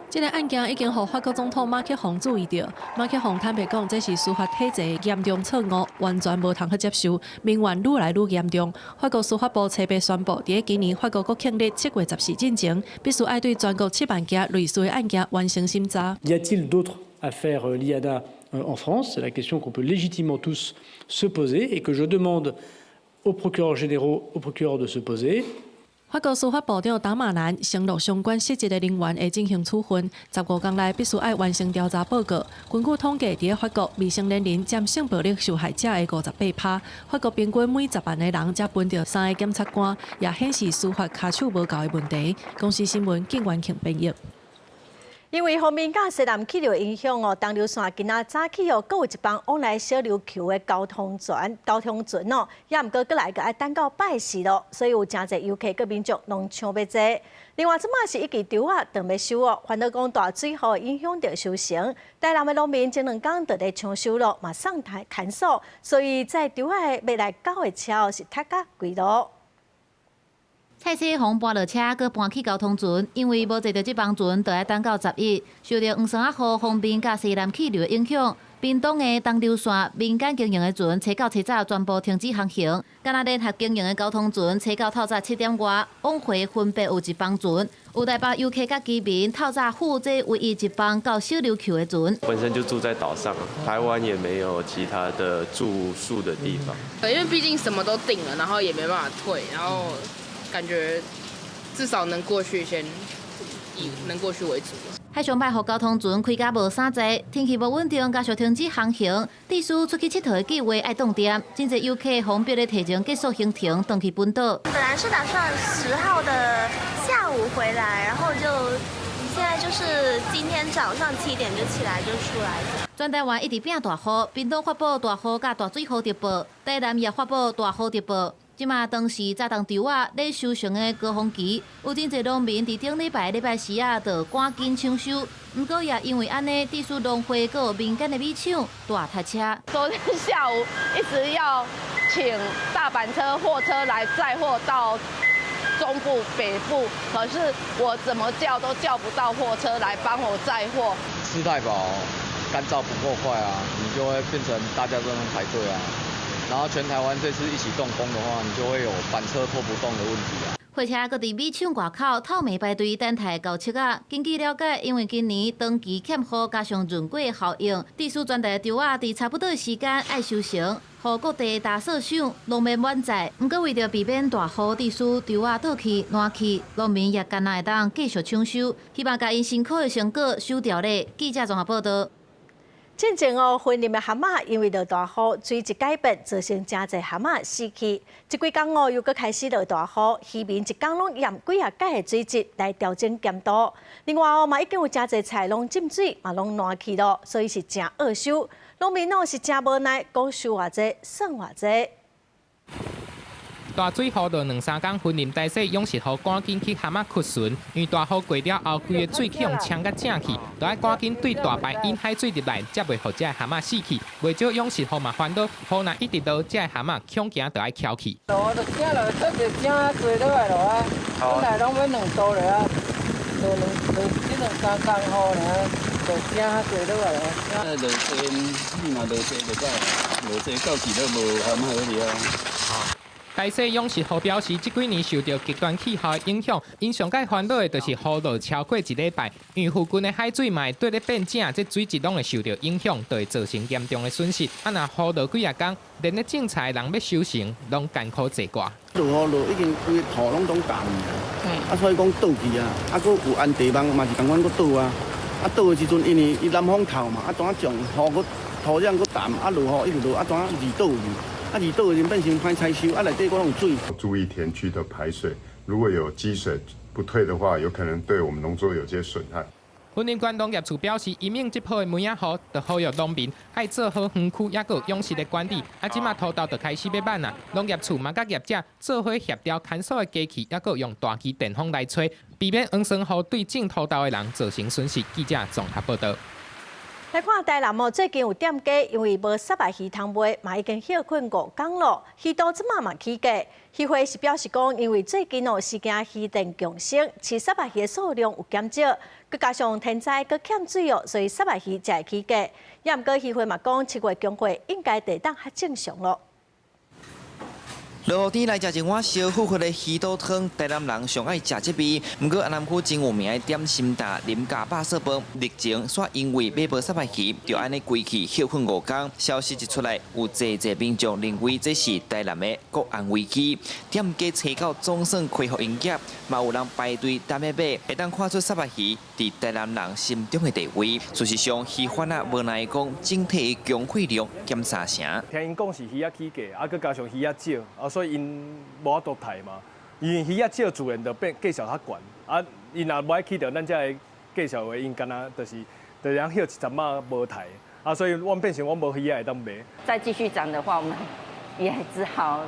這个案件已經予法國總統馬克宏注意著。馬克宏坦白講，這是司法體制的嚴重錯誤，完全無通去接受。民怨愈來愈嚴重。法國司法部初八宣布，佇咧今年法國國慶日7月14進前，必須愛對全國7萬件類似的案件完成審查。 Y a-t-il d'autres affaires Liana en France? C'est la question qu'on peut légitimement tous se poser et que je demande aux procureurs généraux, aux procureurs de se poser. 法國司法部長達馬蘭承諾，相關失職的人員會進行處分，15天內必須愛完成調查報告。根據統計，佇咧法國未成年人佔性暴力受害者的58%。法國平均每10萬個人才分著三个檢察官，也顯示司法跤手無夠的問題。公視新聞靳元慶編譯。因為鋒面佮西南氣流影響哦，東流線今仔早起哦，閣有一班往來小琉球的交通船哦，也毋過閣來閣愛等到拜四咯，所以有誠濟遊客佮民眾攏搶欲坐。另外，這馬是一季稻仔準欲收哦，煩惱講大水雨影響著收成，台南的農民前兩工就佇搶收咯，嘛送台牽手，所以載稻仔欲來港的車是塞甲規路。菜市予搬落車，閣搬去交通船，因為無坐著這班船，就愛等到11。受著黃山仔雨鋒面佮西南氣流的影響，屏東的東琉線民間經營的船，初九、初早全部停止航行。干焦聯合經營的交通船，初九透早7點外往回分別有一班船，有台北遊客佮居民透早赴這唯一一班到小琉球的船。本身就住在島上，台灣也沒有其他的住宿的地方。因為畢竟什麼都訂了，然後也沒辦法退，然後感覺至少能過去先以能過去為主。海上擺予交通船開甲無啥載，天氣無穩定，加上停止航行，致使出去𨑨迌的計畫愛凍定。真濟遊客予逼咧提前結束行程，轉去本島。本來是打算10號的下午回來，然後就現在就是今天早上7點就起來就出來了。全台灣一直變大雨，屏東發布大雨佮大水雨特報，台南也發布大雨特報。這馬當時早當稻仔咧收成的高峰期，有真濟農民佇頂禮拜禮拜四仔就趕緊搶收，毋過也因為按呢，致使農會閣有民間的米廠大塞車。昨天下午一直要請大板車、貨車來載貨到中部、北部，可是我怎麼叫都叫不到貨車來幫我載貨。吃太飽，乾燥不夠快啊，你就會變成大家都在排隊啊。然後全台灣這次一起動工的話，你就會有板車拖不動的問題啊。貨車閣佇米廠外口透暝排隊等待交車仔。根據了解，因為今年長期欠雨加上潤過效應，致使全台稻仔佇差不多時間愛收成，予各地大細廠攏欲滿載。毋過為著避免大雨致使稻仔倒去爛去，農民也干焦會當繼續搶收，希望共𪜶辛苦的成果收牢咧。記者綜合報道。進前哦，雲林的蚶仔因為落大雨，水質改變，造成誠濟蚶仔死去。這幾工哦，又閣開始落大雨，漁民一工攏驗幾仔擺的水質來調整鹹度。另外哦，嘛已經有誠濟菜攏浸水，嘛攏爛去囉，所以是誠惡收。農民哦是誠無奈，講收偌濟算偌濟。大水雨落兩三工，雲林大細勇實予趕緊去蚶仔掘船，因為大雨過了後，規个水去予沖甲正去，著愛趕緊對大排引海水入來，才袂予這蚶仔死去。袂少養殖戶嘛煩惱，雨若一直落，這蚶仔恐驚著愛翘去。落就正落，出就正濟落來落啊，本來攏欲2度了啊，落兩落這兩三工雨爾，就正較濟落來啊。落濟，你若落濟就歹，落濟到時都無蚶仔好掠啊。台西養殖戶表示，這幾年受著極端氣候的影響，𪜶上蓋煩惱的就是雨落超過一禮拜，因為附近的海水嘛會綴咧變井，這水質攏會受著影響，就會造成嚴重的損失。啊，若雨落幾仔工，連咧種菜的人欲收成，攏艱苦濟掛。落雨落已經規个土攏總乾啊，所以講倒去啊，啊，閣有安地網嘛是仝款閣倒啊，啊倒的時陣因為伊南風透嘛，啊怎種雨閣土壤閣澹，啊落雨一直落，啊怎二倒去，啊二倒去變成歹採收，啊內底閣攏有水。注意田區的排水，如果有積水不退的話，有可能對我們農作有些損害。雲林縣農業處表示，因應這波的梅仔雨，就呼籲農民愛做好園區抑閣有養殖的管理。啊，這馬土豆就開始欲挽啊，農業處嘛佮業者做伙協調看守的機器，抑閣用大機電風來吹，避免黃酸雨對種土豆的人造成損失。記者綜合報導。來看台南哦，最近有店家因為無虱目魚通賣，嘛已經歇睏五工咯。魚肚這馬嘛起價，漁會是表示講，因為最近哦是驚漁電共生，飼虱目魚的數量有減少，閣加上天災閣欠水哦，所以虱目魚才會起價。也毋過漁會嘛講，7月供貨應該會當較正常咯。落雨天來食一碗燒乎乎的魚肚湯，台南人上愛食這味。毋過，安南區真有名的點心店林家肉燥飯，日前煞因為買無虱目魚，就按呢規氣歇睏5工。消息一出來，有濟濟民眾認為這是台南的國安危機。店家揣到總算恢復營業，嘛有人排隊等欲買，會當看出虱目魚佇台南人心中的地位。事實上，魚販仔無奈講，整體的供貨量減三成。聽𪜶講是魚仔起價，啊，閣加上魚仔少，啊，所以𪜶無法度刣嘛。因為魚仔少，自然就變價數較懸。啊，𪜶若無愛起著咱遮的價數話，𪜶敢若就是通歇一陣仔無刣。啊，所以阮變成阮無魚仔會當賣。再繼續漲的話，我們也只好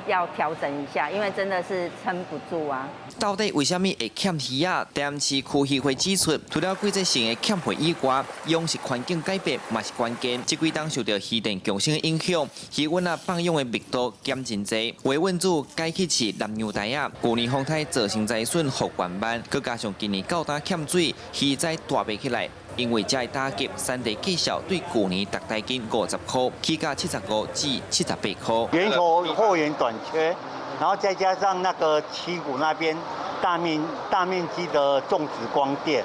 要調整一下，因為真的是撐不住啊。到底為啥物會欠魚仔？台南市區漁會指出，除了季節性的欠貨以外，養殖環境改變嘛是關鍵。這幾冬受著漁電共生的影響，魚塭仔放養的密度減真濟，維穩組改去飼南洋鯛仔。舊年風颱造成災損復原慢，閣加上今年到今欠水，魚仔大袂起來。因為這个打擊，產地價數對舊年逐台斤50箍，起價75至78箍。源頭貨源短缺，然後再加上那個七股那邊大面積的種植光電，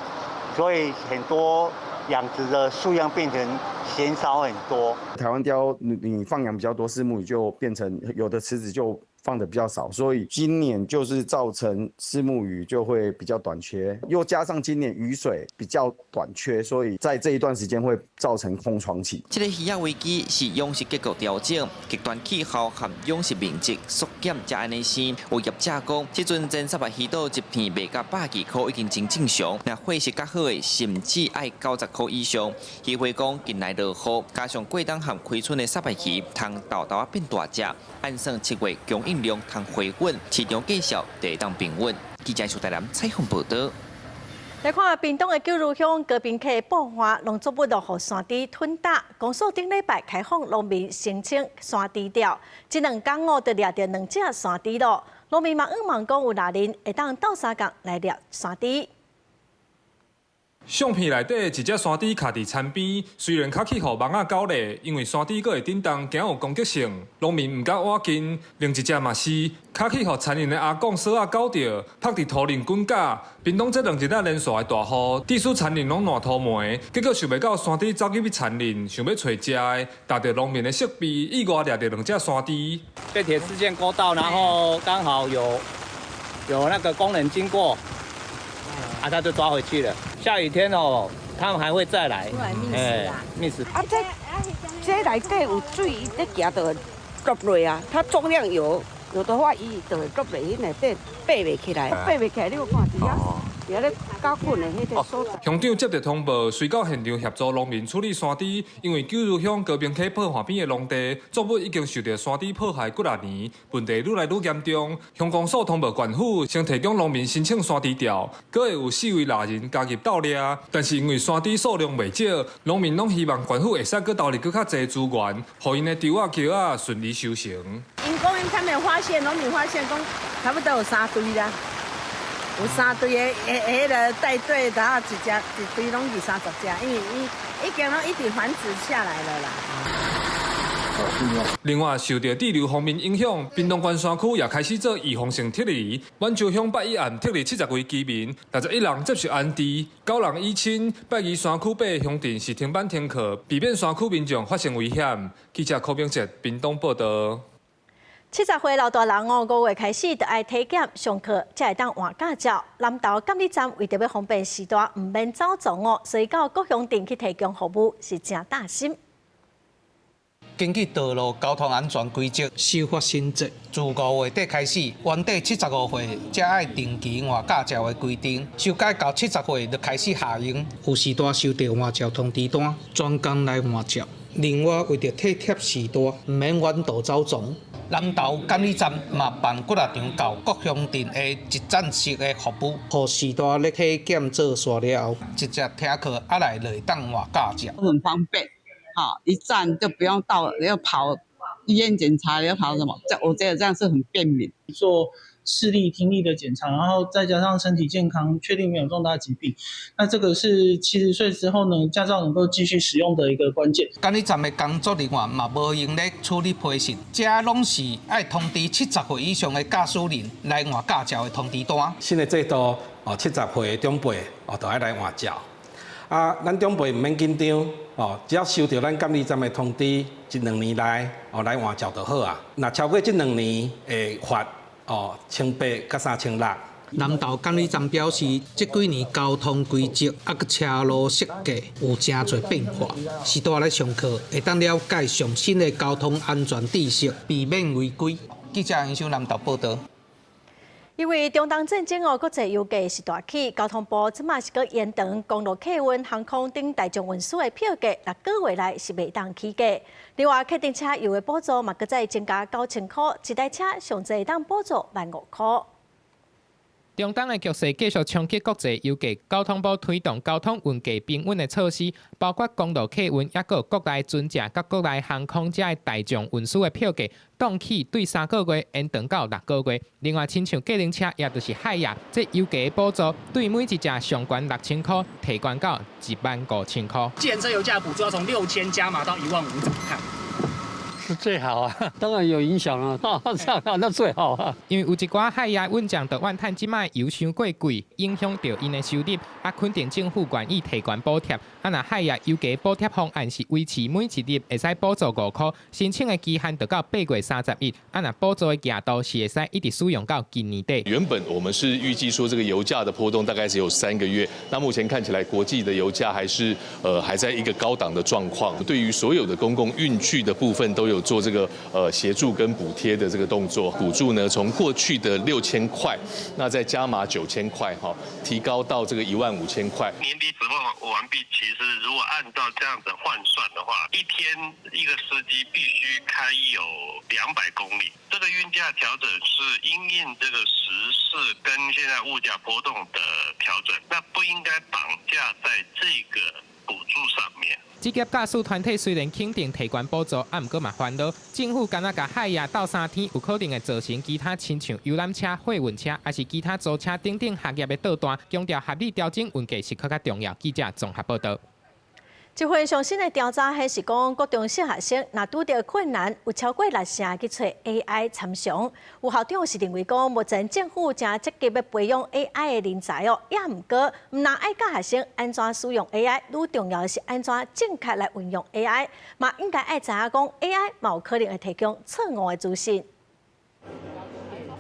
所以很多養殖的數量變成減少很多。台灣鯛你放養比較多，虱目魚就變成有的池子就放得比較少，所以今年就是造成虱目魚就會比較短缺，又加上今年雨水比較短缺，所以在這一段時間會造成空窗期。這個魚仔危機是養殖結構調整、極端氣候和養殖面積縮減才按呢生。有業者講，這陣前虱目魚肚一片賣到120箍已經真正常，若貨色較好的甚至愛90箍以上。漁會講近來落雨，加上過冬和開春的虱目魚，通沓沓仔變大隻，按算7月供應量通回穩，市場價數就會當平穩。記者蘇台南採訪報導。來看屏東的九如鄉高屏溪爆發農作物落予山豬吞打，公所頂禮拜開放農民申請山豬釣，這兩工哦就掠著2隻山豬咯。農民嘛向望講有獵人會當鬥相共來掠山豬。相片內底一隻山豬徛佇田邊，雖然較去予網仔絞咧，因為山豬閣會振動，驚有攻擊性，農民毋敢倚近。另一隻嘛是，較去予田鄰的阿公索仔絞著，曝佇塗裡滾絞。屏東這兩日仔連續的大雨，致使田鄰攏爛塗糜，結果想袂到山豬走入去田鄰，想欲揣食的，踏著農民的設備，意外掠著2隻山豬。被鐵絲線勾到，然後剛好有那個工人經過。啊，他就抓回去了。下雨天哦，他們還會再來。哎，覓食。啊，這內底有水，伊咧行就會落落啊。它重量有的話，伊就會落落去內底，爬袂起來，爬袂起來，你有看佇遐。佇咧搞睏的彼個所在。鄉長接著通報，隨到現場協助農民處理山豬，因為九如鄉高屏溪破岸邊的農地作物已經受著山豬破壞幾若年，問題愈來愈嚴重。鄉公所通報縣府，先提供農民申請山豬釣，閣會有4位獵人加入鬥掠。但是因為山豬數量袂少，農民攏希望縣府會使閣投入閣較濟資源，予𪜶的豬仔橋仔順利收成。𪜶講𪜶他們發現，農民發現講差不多有3堆啦。有3隊的，彼个帶隊，然後一隻一堆攏20-30隻，因為伊已經攏一直繁殖下來了啦。另外，受著滯留鋒面影響，屏東縣山區也開始做預防性撤離。滿洲鄉拜一案撤離70位居民，61人接受安置，9人依親。拜二山區8個鄉鎮是停班停課，避免山區民眾發生危險。記者柯炳哲屏東報導。70歲老大人哦，5月開始就愛體檢上課，才會當換駕照。南投監理站為著欲方便序大，毋免走傱哦，所以到各鄉鎮去提供服務，是誠貼心。根據道路交通安全規則修法新則，自5月底開始，原底75歲才愛定期換駕照的規定，修改到70歲就開始適用。有序大收著換照通知單，專工來換照。另外，為著體貼序大，毋免遠道走傱。南投監理站嘛辦幾若場到各鄉鎮的一站式的服務，予序大咧體檢做煞了後，直接聽課啊來就會當換駕照。很方便，好一站就不用到要跑醫院檢查，要跑什麼？這我覺得這樣是很便民。做視力、聽力的檢查，然後再加上身體健康，確定沒有重大疾病，那這個是70歲之後呢，駕照能夠繼續使用的一個關鍵。監理站的工作人員嘛無閒咧處理培訓，這攏是愛通知70歲以上的駕駛人來換駕照的通知單。新的制度哦，70歲的長輩哦，就愛來換照。啊，咱長輩毋免緊張哦，只要收著咱監理站的通知，一兩年內哦來換照就好啊。若超過這兩年會罰哦1800佮3600。南投監理站表示，這幾年交通規則啊，佮車路設計有誠濟變化，序大來上課會當了解上新的交通安全知識，避免違規。記者杨秀南投報導。因為中東戰爭哦，國際油價是大起，交通部這馬是閣延長公路客運、航空等大眾運輸的票價，6個月內是袂當起價。另外，客貨車油的補助嘛，閣再增加9000箍，一台車上濟會當補助15,000箍。中東的局勢繼續衝擊國際油價，交通部推動交通運價平穩的措施，包括公路客運，抑閣國內船隻佮國內航空這的大眾運輸的票價，凍起對3個月延長到6個月。另外，親像計程車，也就是海亞，這油價的補助對每一隻上懸6000箍，提懸到15,000箍。計程車油價補助要從6000加碼到15,000，怎麼看？是最好啊，當然有影響啊，這樣那最好啊。因為有一寡海亞運將就怨嘆這擺油傷過貴，影響著𪜶的收入，啊，肯定政府願意提懸補貼。啊，若海亞油價補貼方案是維持每一日會使補助5箍，申請的期限就到8月31。啊，若補助的額度是會使一直使用到今年底。原本我們是預計說這個油價的波動大概只有3個月，那目前看起來國際的油價還是還在一個高檔的狀況。對於所有的公共運具的部分都有做這個協助跟補貼的這個動作，補助呢從過去的6000塊，那再加碼9000塊哈，提高到這個15,000塊。年底指望完畢，其實如果按照這樣子換算的話，一天一個司機必須開有200公里。這個運價調整是因應這個時事跟現在物價波動的調整，那不應該綁架在這個補助上面。職業駕駛團體雖然肯定提懸補助，啊，毋過嘛煩惱，政府敢若共海亞鬥三天，有可能會造成其他親像遊覽車、貨運車，抑是其他租車等等行業的倒單，強調合理調整運價是閣較重要。記者綜合報導。一份上新的調查顯示，講國中小學生若拄著困難，有超過6成去揣 AI 參詳。有校長是認為講，目前政府誠積極欲培養 AI 的人才哦，也毋過毋但愛教學生按怎使用 AI，愈重要的是按怎正確來運用 AI，嘛應該愛知影講 AI 嘛有可能會提供錯誤的資訊。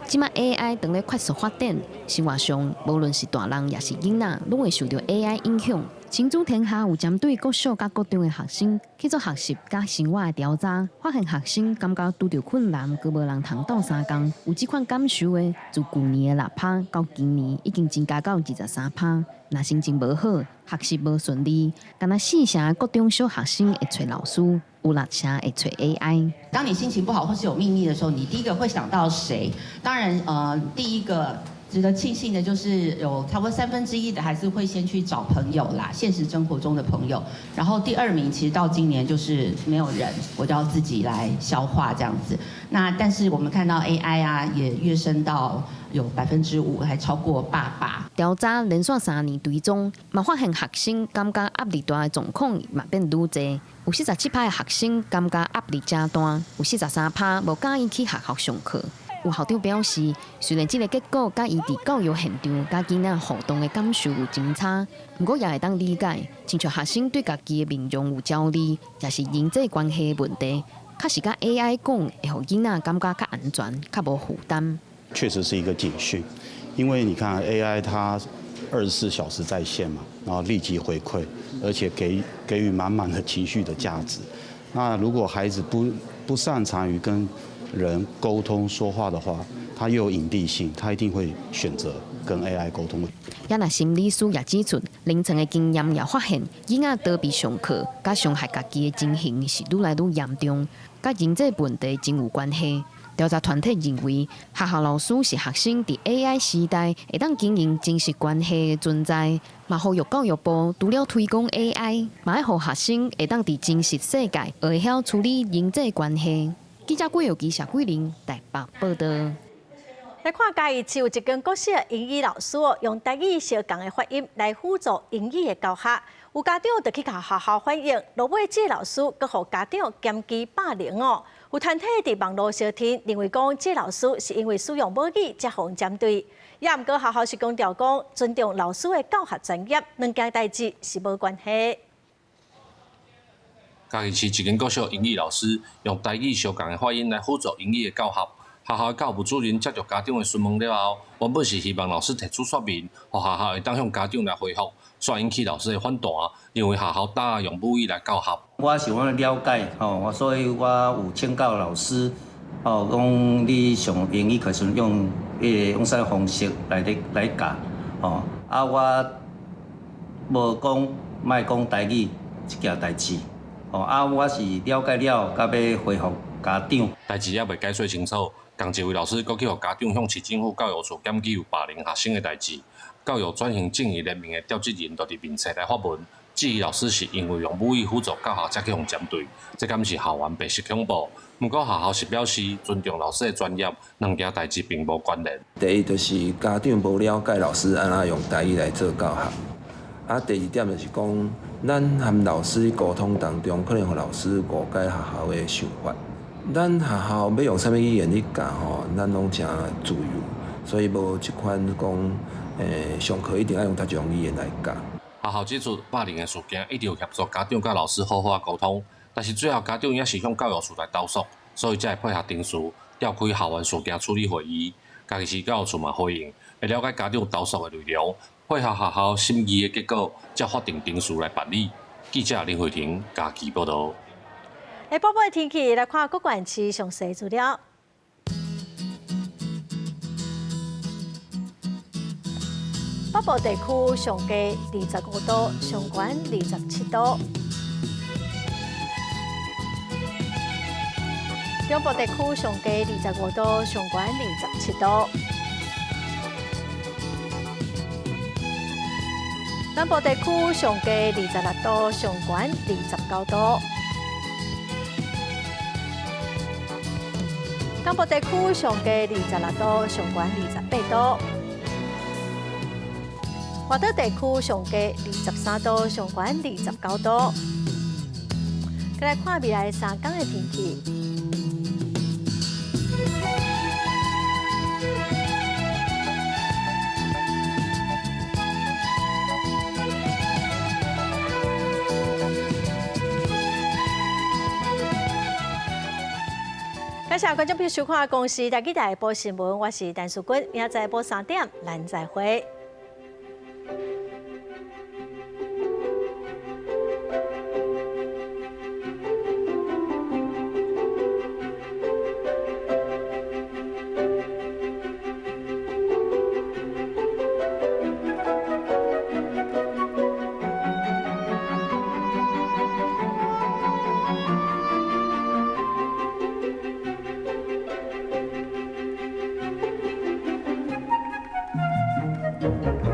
這馬 AI 當咧快速發展，生活上無論是大人抑是囡仔，攏會受著 AI 影響。親子天下有針對國小佮國中的學生去做學習佮生活的調查，發現學生感覺拄著困難，閣無人通鬥相共。有這款感受的，自舊年的6趴到今年已經增加到23趴。若心情無好，學習無順利，敢若四成國中小學生會揣老師，有六成會揣 AI。當你心情不好或是有秘密的時候，你第一個會想到誰？當然，第一個。值得慶幸的就是有差不多1/3的還是會先去找朋友啦，現實生活中的朋友。然後第二名其實到今年就是沒有人，我就要自己來消化這樣子。那但是我們看到 AI 啊，也躍升到有5%，還超過爸爸。調查連續3年追蹤，嘛發現學生感覺壓力大的狀況嘛變愈濟，有47%的學生感覺壓力誠大，有43%無佮意去學校上課。有校長表示，雖然這个結果佮伊佇教育現場佮囡仔互動的感受有真差，毋過也會當理解，親像學生對家己的面容有焦慮，抑是人際關係的問題，確實佮 AI 講會予囡仔感覺較安全、較無負擔。確實是一個警訊，因為你看 AI 它24小時在線嘛，然後立即回饋，而且給予滿滿的情緒的價值。那如果孩子不擅長於跟人溝通說話的話，他又有隱蔽性，他一定會選擇跟 AI 溝通。也若心理師也指出，臨床的經驗也發現，囡仔逃避上課、佮傷害家己的情形是愈來愈嚴重，佮人際問題真有關係。調查團體認為，學校老師是學生佇 AI 時代會當經營真實關係的存在，嘛呼籲教育部除了推廣 AI，嘛愛予學生會當佇真實世界會曉處理人際關係。記者郭友基、謝桂玲台北報導。來看嘉義市有一間國小英語老師哦，用台語相仝的發音來輔助英語的教學，有家長就去共學校反映，落尾這个老師閣予家長檢舉霸凌哦。有團體佇網路相聽，認為講這个老師是因為使用母語才予人針對，也毋過學校是強調講尊重老師的教學專業，兩件代誌是無關係。嘉義市一間國小英語老師用台語相仝的發音來輔助英語的教學，學校的教務主任接著家長的詢問了後，原本是希望老師提出說明，予學校會當向家長來回覆，煞引起老師的反彈，認為學校打用母語來教學。我想欲了解，吼，我所以我有請教老師，吼，講你上英語課時用彼个用啥方式來咧來教，吼，啊，我無講莫講台語這件代誌。哦，啊，我是了解了，佮欲回覆家長。代誌猶未解說清楚，仝一位老師閣去予家長向市政府教育處檢舉有霸凌學生的代誌。教育轉型正義聯盟的召集人就佇面冊來發文，質疑老師是因為用母語輔助教學才去予針對，這敢是校園白色恐怖？毋過學校是表示尊重老師的專業，兩件代誌並無關聯。第一就是家長無了解老師按怎用台語來做教學。啊，第二點就是講，咱和老師溝通當中，可能予老師誤解學校的想法。咱學校欲用啥物語言去教吼，咱攏誠自由，所以無這款講，上課一定愛用佗一種語言來教。學校指出，霸凌的事件一直有協助家長佮老師好好溝通，但是最後家長也是向教育處來投訴，所以才會配合程序召開校園事件處理會議。嘉義市教育處嘛回應，會了解家長投訴的內容。配合學校審議的結果，才法定程序來辦理。記者林慧婷嘉義報導。下晡的天氣來看各縣市詳細資料。北部地區上低25度，上懸27度。中部地區上低25度，上懸27度。南部地區上低26度，上懸29度。東部地區上低26度，上懸28度。外島地區上低23度，上懸29度。再來看未來3天的天氣。感謝觀眾朋友收看《公視台語台報新聞》，我是陳淑君，明仔載晡3點，咱再會。聞。